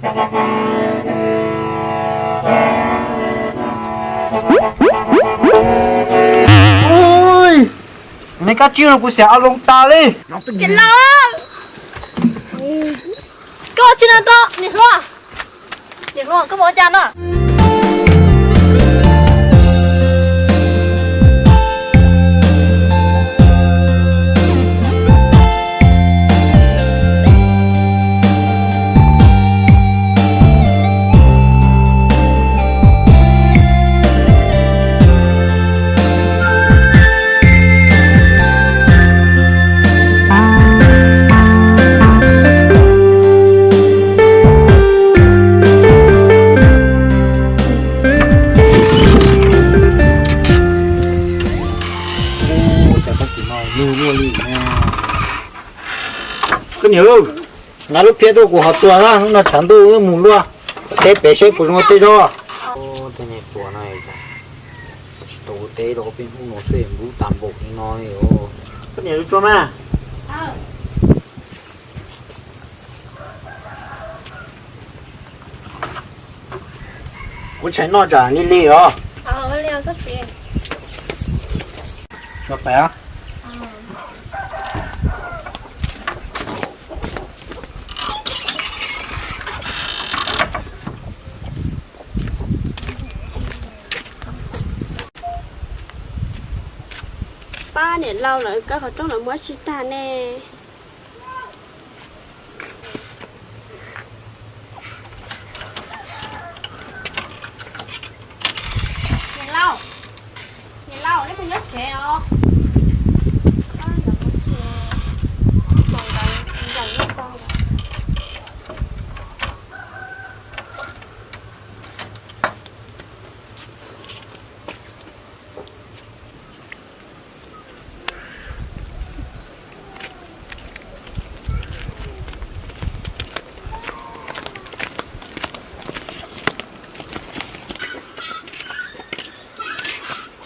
Ui, neb kab tsib no kuv xiam a loo tas li. Niam laus, koj ua tsi no rau niam hluas? Niam hluas, koj mus ua cas no? Koj niam, nqa lub phiab tuaj kuv hov txuas na, hnub no tshav ntuj wb mus luaj teb pem saib puas zoo tej zaub. Tej niag tuam no tsis tau ua teb rau peb hnub no xwb npub tas npaum li no li. Koj niam, tso mas. Kuv tshais noj tsam li li os. Pab niam laus lawv kaw qhov rooj lawv muab tsis tag ne. Niam laus, niam laus, neb puas nyob tsev os?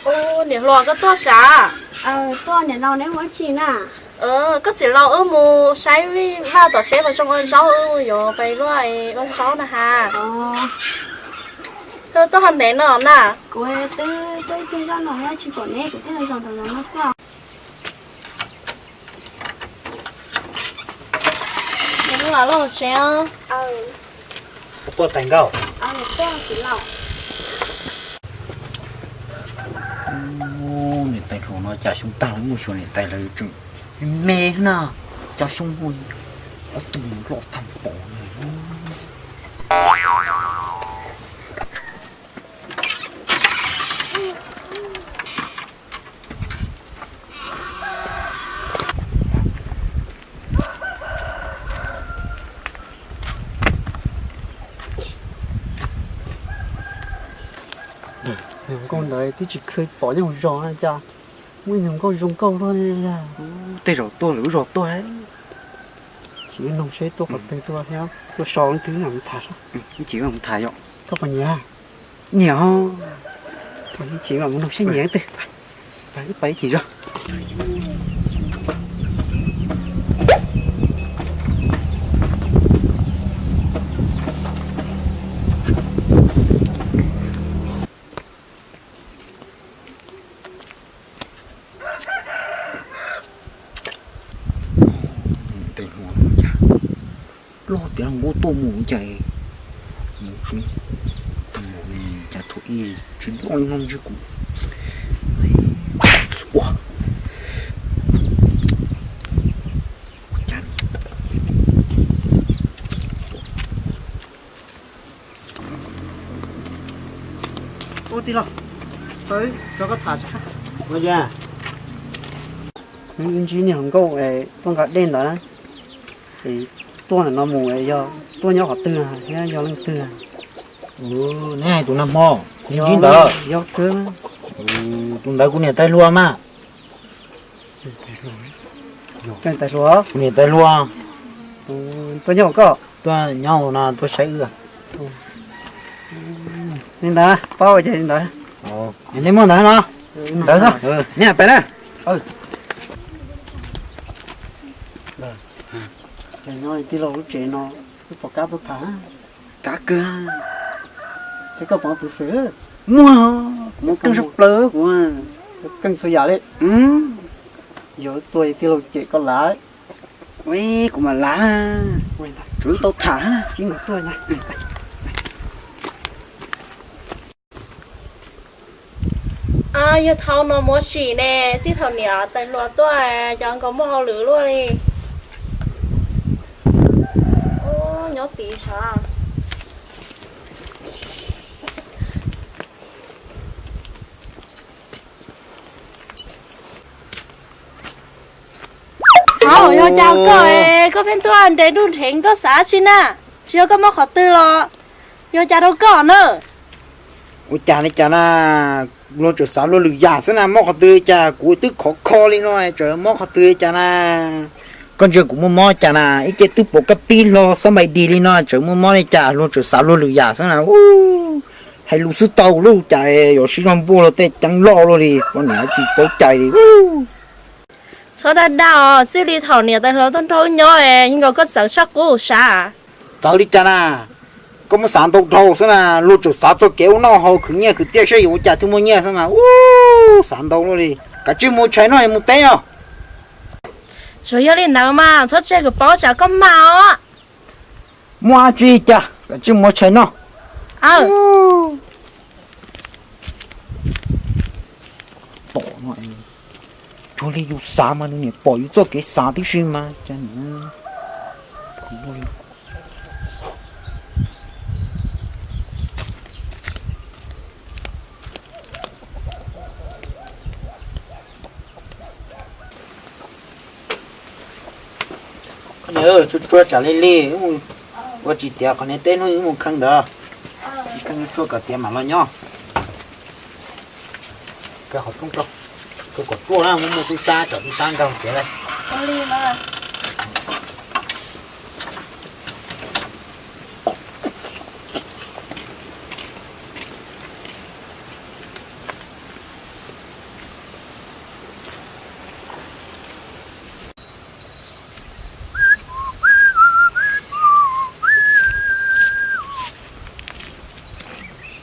Ub, niam hluas, koj tuaj sav? Tuaj, niam laus, neb ua dab tsi na? Koj txiv laus wb mus saib vaj tom seb puas zoo ua zaub, wb yuav pais luaj ua zaub na has. Koj tuaj ho ntev no na? Kuv twb tuaj ib pliag zoj no thiab tsis pom neb, kuv thiaj los zaum rau no xwb. Niam hluas, los saib os. Puas tuaj tais nkauj? Niam tais hluas no cas xyoo tag lawv muaj xyuas niam tais lawv tseem me me na, cas xyoo no ob tug loj tag npaum li. Nyuag nkauj ntawd twb tsis khw pom nyob hauv zos no cas muaj nyuag nkauj zoo nkauj luaj li. Tej zaum tuaj lwm lub zos tuaj. Tsis noog seb tuaj qhov twg tuaj thiab tuaj so leej twg mam tham. Ib chim mam tham yom. Koj puas nyiam? Nyiam os. Ib chim mam mus noog seb nyiam leej twg. Pais ib chim zog. Tej hluas no cas loj tiav hluas nkauj tuaj mus cas mus tag mus cas thaum ub tsis loj li no ntshe kuv ua. Ua tij laug, tau, rau koj tham tso. Ua cas? Wb ntsib niag hluas nkauj es tuaj nqa dej ntawd na, es tuaj ntawm no mus es yog tuaj nyob qhov twg thiab yog leej twg? Neb hais tus nag hmo ntsib ntawd? Yog kawg. Tus ntawd kuv niam tais hluas mas. Koj niam tais hluas? Kuv niam tais hluas. Tuaj nyob hauv koj? Tuaj nyob hauv no tuaj saib wb. Li ntawd, paub ua cas li ntawd. Neb muaj ntawd no? Ntawd, neb pais na. Ces nyob tij laug lub tsev no, wb pom kab tuaj tham. Kav kawg. Ces koj pom kuv xwb. Muaj, kuv muaj keej sab plaws kuv. Keej txhua yam li. Yog tuaj tij laug cem koj lav. Ua kuv mam lav na. Tsuav tau tham na. Tsis mus tuaj na. Yog thaum no muab sim ne, txij thaum niam tais hluas tuaj cov nkaus muaj hauj lwm luaj li. Nyob tid sav. Au, yog cas koj, koj pheej tuaj nres nruj nrheev koj xav tsi na? Tsis yog koj mob qhov twg los yog cas rau koj na? Ua cas li cas na, luag tseem xav luag lwm yam xwb na, mob qhov twg li cas kuv twb khov kho li no tseem mob qhov twg li cas na. Koj ntsia kuv muaj mob cas na, ib ce twb pom koj tib hlo xob npaim dis li no tseem muaj mob li cas, luag tseem xav luag lwm yam xwb na. Hais lus xwb tau lub cas yuav sib zog npuaj luag tej ceeb loj luaj li, poj niam tsis paub cai li. Txhob dag dag os, txij li thaum niam tais hluas tuaj nrog wb nyob es yeej nkaus koj txawv tshaj qub sav. Txawv li cas na? Koj muab xav ntau dhau xwb na, luag tseem xav txog kev ua noj haus khwv nyiaj khwv txiaj saib yuav ua cas thiaj muaj nyiaj xwb mas. Ub, xav ntau luaj li. Kav tsij mus tshais noj es mus teb os. Tsuas yog li ntawd mas txhob tseg kuv paub tsam koj mas os. Muaj dab tsi cas, kav tsij mus tshais noj. Tom no, cuag li yus xav mas nws niam pom yus txoj kev xav tib si mas cas. Koj niam, tsuag tsuag tsam li li, ua tsis tiav qhov niag teb hnub ib mus kheej ntawd, kheej tsuag kom tiav mam los nyob. Kaw qhov rooj rau, kaw kom ruaj na, muaj muaj tub sab, tsam tub sab nkag tsev lawm.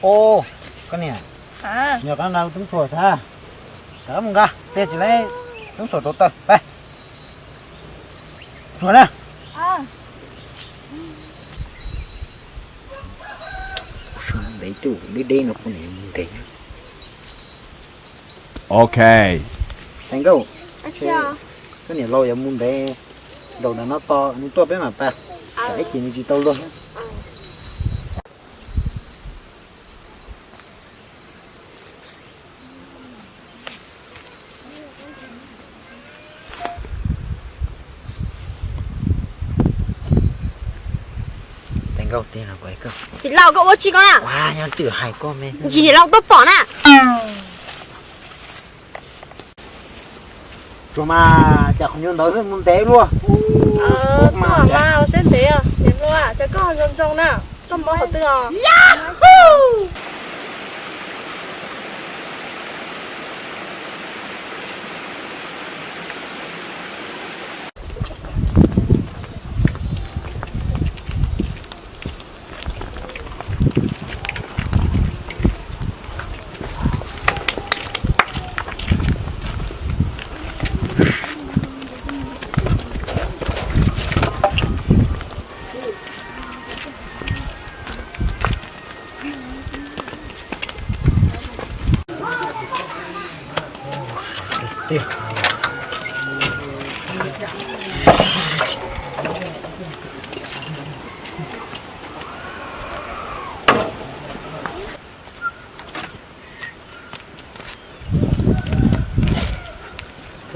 Au, koj niam, nyuam qab nqa tub xuas xwb, rov qab mus nqa, pliag tsis lawv tub xuas rau taw, pab mus na. Ntev tus deb deb no kuv niam mus ntev. Ok. Tais nkauj, koj niam laus yuav mus ntev, nraum ntawm no tos nws tuaj peb mam pais, tsam ib chim nws tsis tau luag. Tais nkauj, tsis laus koj ua tsi ko na? Nyob twm hais koj me ntsis niam laus tuaj pom na. Tsuas mas cas qhov nyuag ntawd xwb mus ntev luaj. Tuaj mas ua siab ntev, niam hluas, cas koj zoo zoo na, koj mob qhov twg os?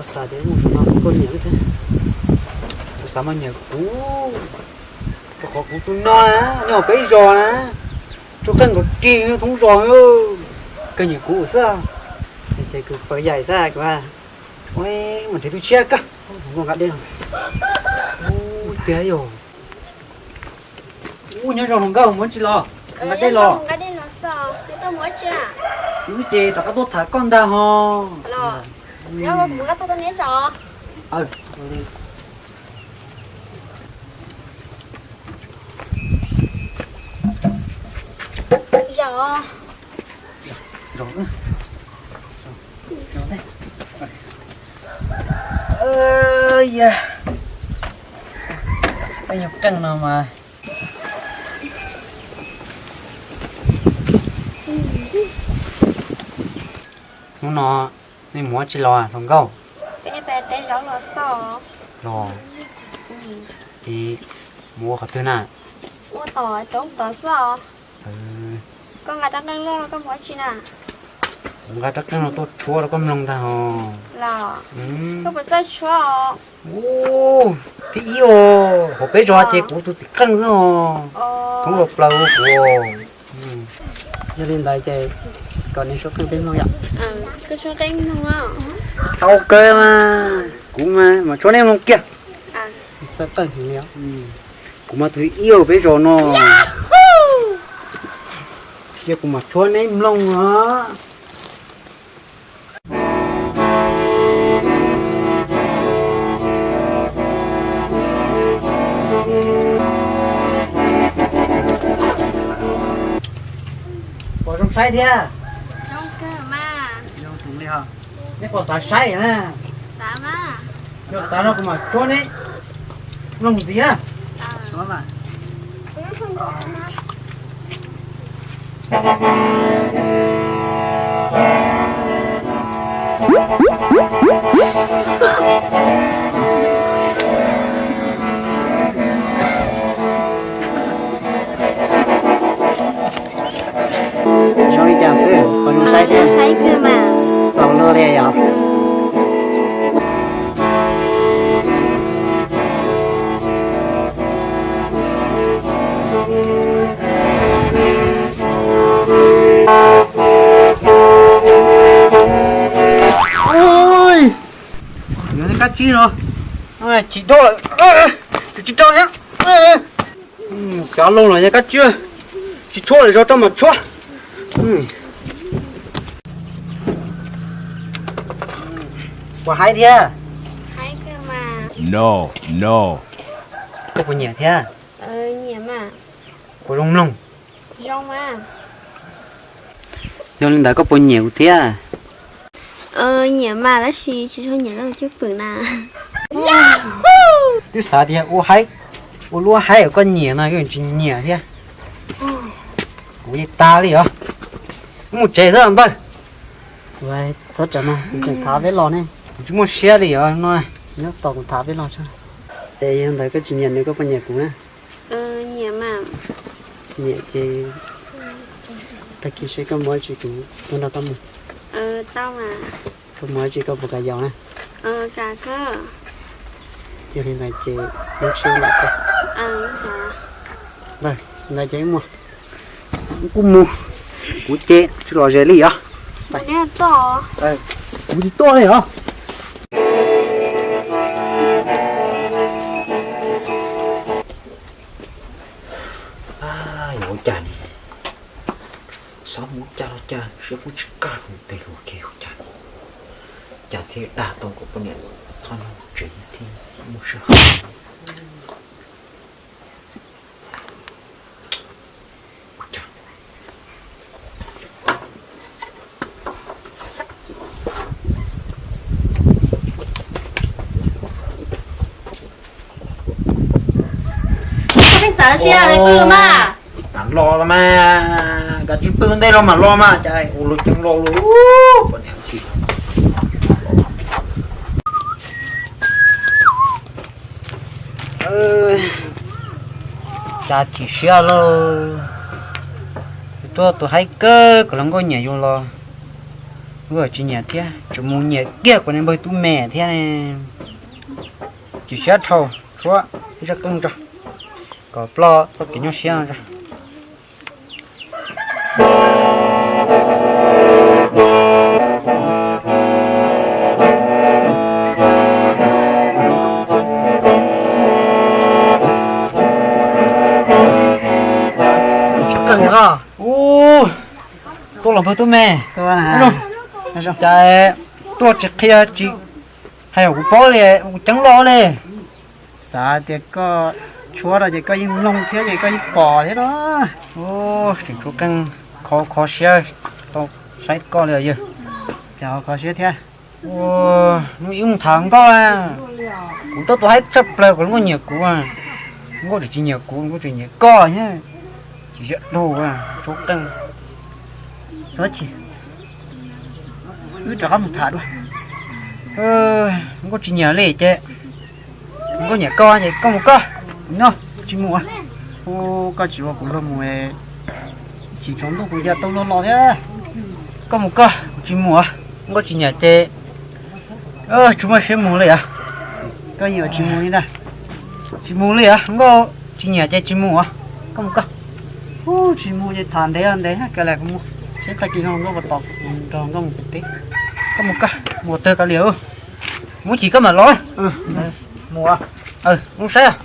Koj xav tias mus no kuv koj niam thiab, kuv xav mas niam kuv, rau qhov kuv tus no na, nyob peb zos na, tsuj qeej nkaus rig thoob zos, kawg nyiam kuv xwb. Ces kuv pawv yaim xwb kuv, ua mas nrhiav tus tshiab kawg, nqa dej los. Ub, tiag yog. Ub, nyob zoo hluas nkauj, mus tsi los? Nqa dej los. Wb ces rov qab tuaj tham koj ntag ho. Nyob kuv nqa tuaj neb tso. Peb nyuag qeej no mas. Hnub no nej mus ua tsi los hluas nkauj? Peb pem teb zov los xwb. Los? Es mus ua qhov twg na? Ua tom roob tod xwb os. Koj nqa rab qeej no koj mus ua tsi na? Kuv nqa rab qeej no tuaj tshuab rau koj mloog ntag hos. Los? Koj puas txawj tshuab os? Ub, thib ib os, hauv peb zos ces kuv tus txiv qeej xwb os. Thoob plaws plaws kuv. Yog li ntawd ces kom nws tshuab qeej peb mloog yom. Koj tshuab qeej mloog. Tau kawg mas, kuv mas mam tshuab nej mloog kiag. Txawj qeej heev li os. Kuv mas tus ib os peb zos no. Cia kuv mam tshuab neb mloog os. Puas zoo saib thiab? Zoo li os. Nej puas xav saib na? Yog xav no kuv mam tshuab neb mloog ntxiv na. Zoo li cas xwb, puas zoo saib thiab? Saib kawg mas. Txaus luag li yom. Ui, yuav kab tsib no, tsis dhau lawm, tsis rau thiab. Xav loo los yog kab tsib, tsis tshuab lawm, zov rau mam tshuab. Puas haib thiab? Koj puas nyiam thiab? Puas zoo mloog? Yog li ntawd koj puas nyiam kuv thiab? Nyiam mas tab sis tsis tshua nyiam koj tus cwj pwm na. Twb xav tias ua haib, ua lub haib koj nyiam no koj tsis nyiam thiab. Kuv yeej tas li os. Mus tsev xwb npawg. Txhob tsam no, kuv tseem thav peb los ne. Kuv tsis muaj siab li os no. Nyob tos kuv thav peb los tso. Es yog ntawd koj tsis nyiam nws koj puas nyiam kuv na? Nyiam ces tag kis seb koj mus ua tsi kuv tuaj nrog koj mus. Koj mus ua tsi koj puas kam yaus na? Yog li ntawd ces hnub tshiab los koj. Ntawd ces mus, kuj mus, kuv ces tsis lom zem li os. Kuv tsis tuaj li os. Yuav ua cas ne? Xav mus ua cas los cas siab kuj tsis kaj rau tes hluas kiag ua cas. Cas thiaj dag tau kom poj niam txhob nyob tsev thiab muaj sij hawm. Peb xav tsis yog pw mas. Mam los los mas, kav tsij pw ua ntej los mam los mas, cas ua luaj ceeb loj luaj. Cas chim siab lauj. Yus tuaj tus haib kawg kom hluas nkauj nyiam yus los yus tsis nyiam thiab, tseem mus nyiam kiag kuv niag npawg tub me thiab ne. Chim siab dhau, tshuab ib zaj qeej tso, kom ploj txoj kev nyuaj siab no tso. Ub, tuaj los npawg tub me. Cas tuaj tsis qhia tsis hais kuv paub li, kuv ceeb loj li. Xav tias koj tshuab rau ces koj yeej mloog thiab ces koj yeej pom thiab no. Tseem tshuab qeej kho Ho kho siab tau saib koj li yawg. Cas ho kho siab thiab? Ua, hnub ib mus tham nkauj, kuv tuaj tua haib tshaj plaws kom nkauj nyiam kuv. Nkauj tseem tsis nyiam kuv, nkauj tseem nyiam koj thiab. Tsis ziab dhau, tsaub qeej. Xyov tsis, wb rov qab mus tham dua. Nkauj tsis nyiam li ces, nkauj nyiam koj ces koj mus koj, no, tsis mus. Ua, koj tsis ua kuv luag mus, chim tsaus ntuj kuv ncav tau luag los thiab. Koj mus koj, kuv tsis mus. Nkauj tsis nyiam ces tsis muaj siab mus li as. Koj yeej tsis mus li ntag. Tsis mus li as, nkauj tsis nyiam ces tsis mus. Koj mus koj. Ub, tsis mus ces tham ntev ntev, kav liam kuv mus seb tag kis no nkauj puas tos kuv nrog nkauj mus pem teb. Koj mus koj, mus twg kav liam. Mus chim koj mam los. Mus, mus saib.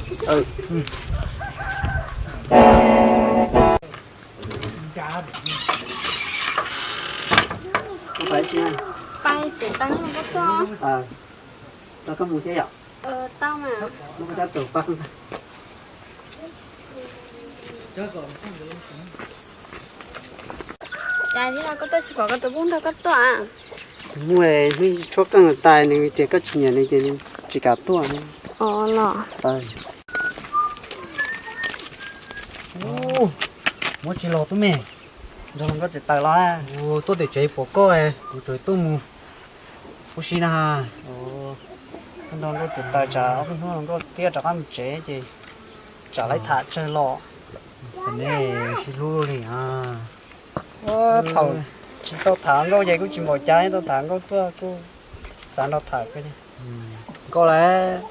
Cas ib los koj tuaj tsis pom koj tus pub nrog koj tuaj? Mus, hnub tshuab qeej tas nws tias koj tsis nyiam nws ces nws tsis kam tuaj. Ua los. Muab tsis los tub me. Nrog nkauj txiv taws los. Tuaj tim tsev pom koj, kuv tseem tuaj mus ua si na. Nrog nkauj txiv taws tsam ob peb hnub nkauj thiaj rov qab mus tsev ces tsam lawv tham tsawg los. Sib hlub li. Thaum tsis tau tham nkauj ces kuj tsis npaum cas, tau tham nkauj tuaj kuj xav nrog tham kawg. Nkauj las,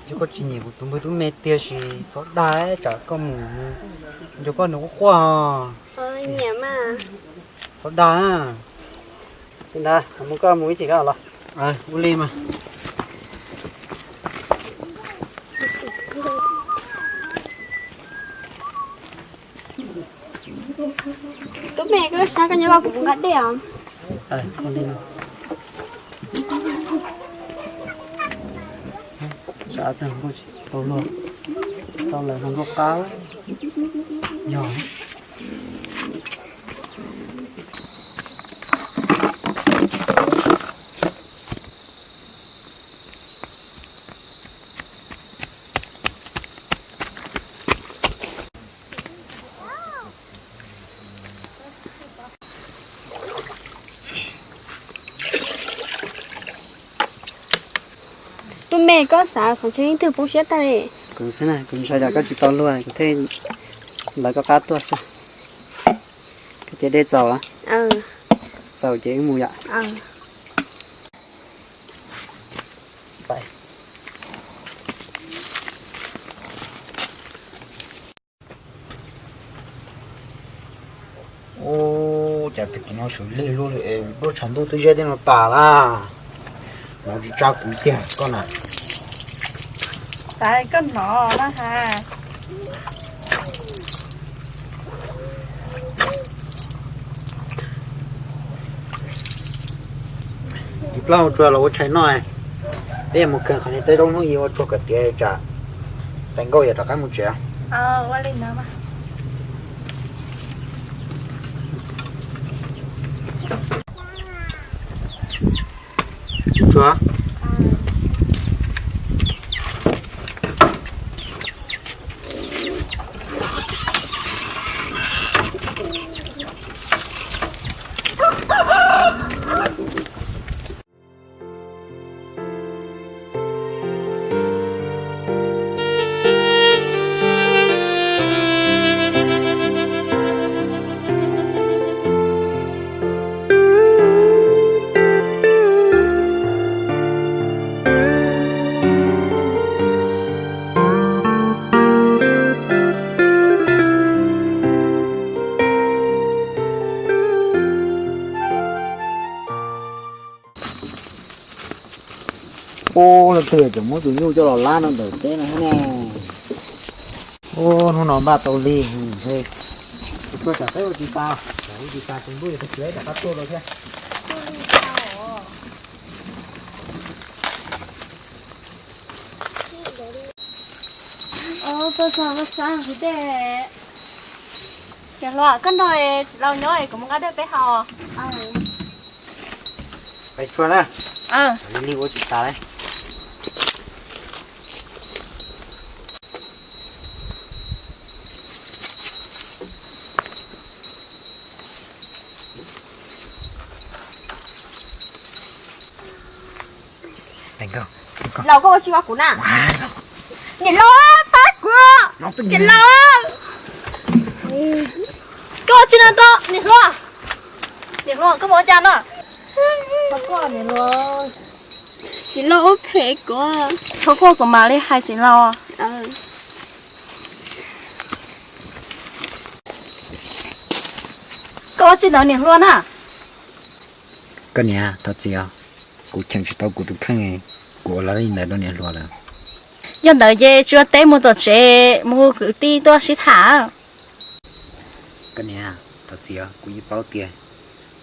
yog koj tsis nyiam kuv tus npawg tub me tiag ces thov dag tsam koj mus nrog koj nws quaj quaj. Thov dag. Mus koj mus ib chim koj los. Ua li mas. Tub me, koj saib koj nyob koj kuv mus nqa dej os. Tsam tag nkauj tsis tau luag, tau lawv nkauj qab yog. Tub me, koj xav xav tsis leej twg poob siab tag li. Kuv xwb na, kuv ntshai tsam koj tsis tau luag kuv thiaj lawv koj qab tuaj xwb. Koj cia dej txaus los? Txaus ces wb mus yom. Ub, cas tag kis no sawv lig luaj li, nruab tshav ntuj twb ziab tej no tas lawm. Hnov tsis tsab kuv tiag koj na. Xav koj hnov na has. Ib plaub hau tsuag los ua tshais noj. Peb yuav mus kawg qhov niag teb zaub hnub ib ua tsuag kom tiav tsam tais nkauj yuav rov qab mus tsev. Tsuag. Ub, leej twg tseem muab tus nyuj coj los lab no ntawm teb no thiab ne. Ub, hnub no npaj tau lig, tus tuaj tsam peb ua tsis tas, tsam ua tsis tas tsaus ntuj yog tag kis rov qab tuaj rau thiab. Tuaj txog koj sab kuv dej. Niam hluas, koj nrog txiv laus nyob es kuv mus nqa dej peb haus. Peb tshuaj na. Li ua tsis tas li. Laus, koj ua tsis ua kuv na. Niam hluas, pab kuv. Niam hluas, koj ua tsis no rau niam hluas. Niam hluas, koj mus ua cas no? Txiv laus ua phem kuv. Txhob quaj kuv mam li hais txiv laus. Koj ua tsis ntawd niam hluas na. Koj niam, thov txim os, kuv cheem tsis tau kuv tus kheej, kuv ua li ntawd rau niam hluas lawm. Yog ntawd ces tsis ua teb, mus tom tsev mus hu kwv tij tuaj sib tham. Koj niam, thov txim os, kuv yeej paub tias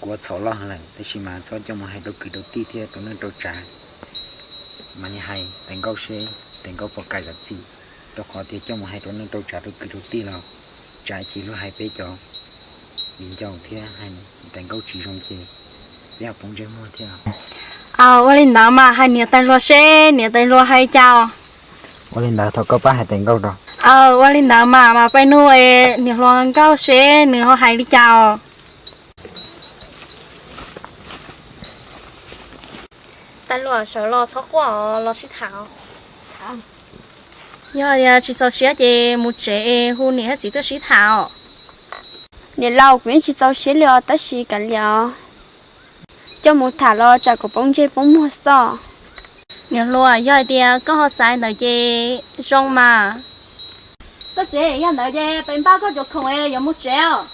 kuv ua txhaum loj heev lawm, tab sis mas txhob coj mus hais rau kwv rau tij thiab rau neej rau tsav. Mam li hais Tais Nkauj seb Tais Nkauj puas kam zam txim, rau qhov tias coj mus hais rau neej rau tsav rau kwv rau tij los tsam ib chim luag hais peb cov viv ncaus thiab hais Tais Nkauj tsis zoo ces peb ho poob ntsej muag thiab. Aw, ua li ntawd mas hais niam tais hluas seb niam tais hluas hais cas os. Ua li ntawd thov koj pab hais tais nkauj rau. Aw, ua li ntawd mas, mas peb nug niam hluas nkauj seb nws ho hais li cas os. Tais hluas sawv los txhob quaj, los sib tham. Yog tias tsis txaus siab ces mus tsev es hu niam thiab txiv tuaj sib tham os. Niam laus, kuv yeej tsis txaus siab li os, tab sis kav liam os. Coj mus tham los tsam kuv poob ntsej poob muag xwb. Niam hluas, yog hais tias koj ho xav ntawd ces zoo mas. Koj txiv, yog ntawd ces peb npaj koj cov khoom es yuav mus tsev os.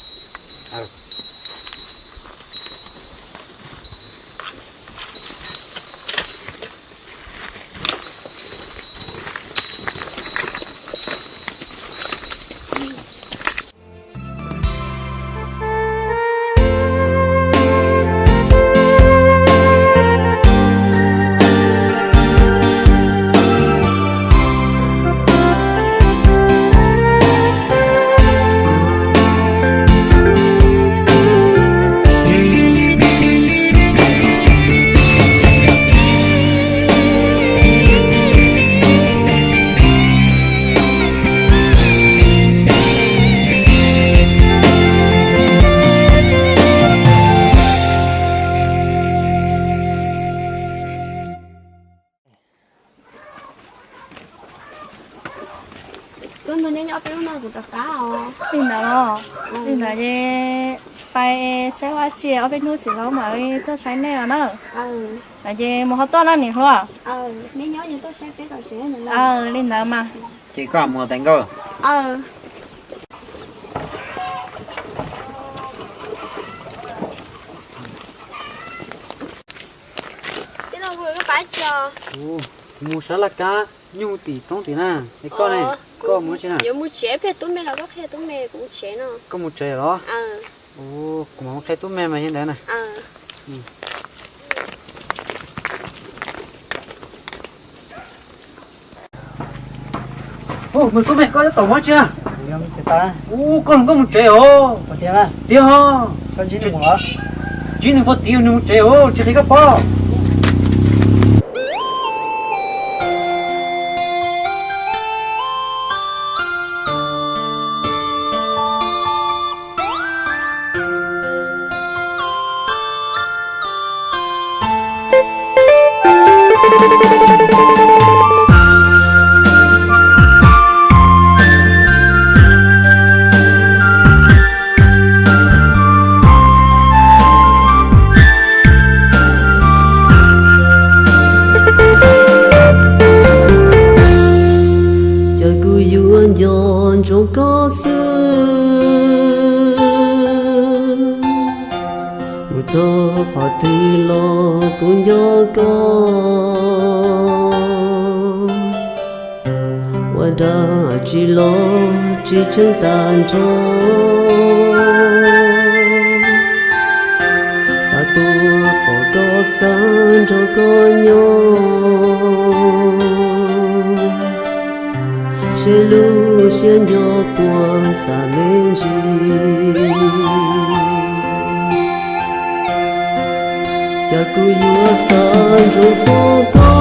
Koj nrog neb nyob ob peb hnub no kuv rov qab os. Li ntawd los, li ntawd ces pais saib ua si ob peb hnub xwb los mam li tuaj saib nej os na. Ces mus ho tuaj na niam hluas. Li ntawd mas. Ces koj mus tais nkauj. Mus sab laj kab nyuj tim roob tim na, es koj ne, koj mus tsi na? Yuav mus tsev, pheej tub me los koj qhia tub me, kuv mus tsev no. Koj mus tsev los? Kuv mam mus qhia tub me mas yog ntawd na. Ub, nws tub me koj tab tom mus tsi na? Ub, koj los koj mus tsev os. Tiag, ntsib nws puag tim nws mus tsev os, tsis qhia koj paub. Cas kuv yuav nco ntsoov koj xwb, mus txog qhov twg los kuv nco koj. Ua dab tsi los tsis tseeb tag nrho, xav tuaj pom koj xav nrog koj nyob, seb lub Cia nco puas xav me ntsis, cas kuv yuav xav nrog txog koj.